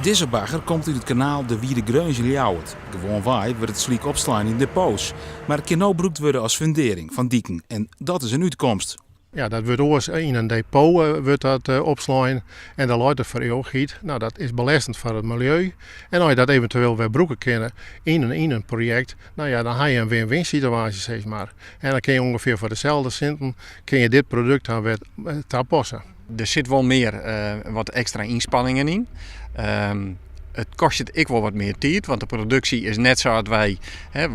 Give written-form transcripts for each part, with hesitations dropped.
Dizze bagger komt út it kanaal De Wide Greuns yn Ljouwert. Gewoanwei wurdt it slyk opslein yn depots, mar it kin no brûkt wurde as fundearring fan diken en dat is in útkomst. Ja, dat wurdt oars yn in depot wurdt dat opslein en dan leit it foar eeuwichheid. No, dat is belêstend foar it miljeu. En as je dat eventueel wer brûke kinne yn in projekt, no ja, dan ha je in win-win situaasje sis mar. En dan kinne je ûngefear foar deselde sinten kinne je dit produkt dan wer tapasse. Der sit wol mear wat ekstra ynspanningen yn. It kostet ek wol wat mear tiid, want de produksje is net sa dat wy. Hè,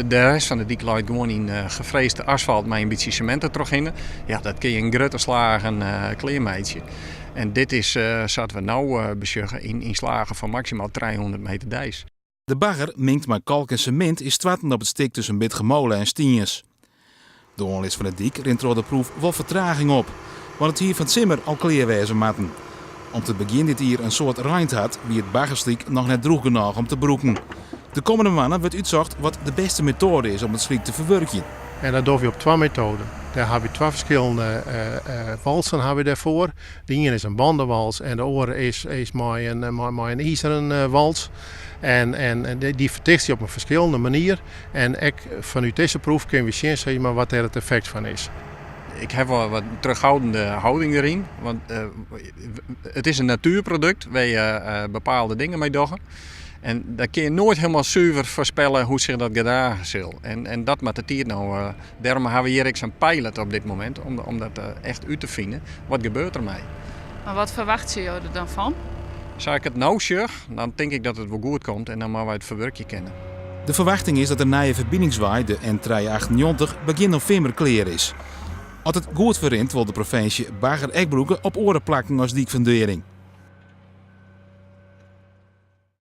de rest fan de dyk leit gewoan yn gefreesde asfalt mei in bytsje semint der trochhinne. Ja, dat kin je yn grutte slagen klearmeitsje. En dit is sa't we no besjogge yn slagen fan maksimaal 300 meter deis. De bagger, mingd mei kalk en semint, is stoarten op it stik tusken Bitgummole en Stiens. De oanlis fan de dyk rint troch de proef wol fertraging op, want it hie fan 't simmer al klear wêze moatten. Om't it begjin dit jier in soad reind hat, wie it baggerslyk noch net drûch genôch om te brûken. De kommende moanne wurdt útsocht wat de bêste metoade is om it slyk te ferwurkjen. En dat dogge wy op twa metoaden. Dêr hawwe wy twa ferskillende walsen hawwe wy dêrfoar. De iene is in bandewals en de oare is mei in izeren wals. En dy fertichtsje op in ferskillende manier. En ek fanút dizze proef kinne wy sjen sis mar, wat dêr it effekt fan is. Ik ha wol wat terughoudende houding deryn, want it is in natuerprodukt wêr't je bepaalde dingen mei dogge. En dêr kinne je noait hielendal suver foarspelle hoe't sich dat gedrage sil. En dat moat de tiid no. Dêrom hawwe we hjir ek sa'n pilot op dit momint, om dat echt út te finen. Wat gebeurt der mei? Mar wat ferwachtsje jo der dan fan? Sa ik it no sjoch, dan tink ik dat it wol goed komt en dan moatte wy it ferwurkje kinne. De ferwachting is dat de nije ferbiningswei, de N398, begjin novimber klear is. As it goed ferrint wol de provinsje bagger ek brûke op oare plakken as dykfundearring.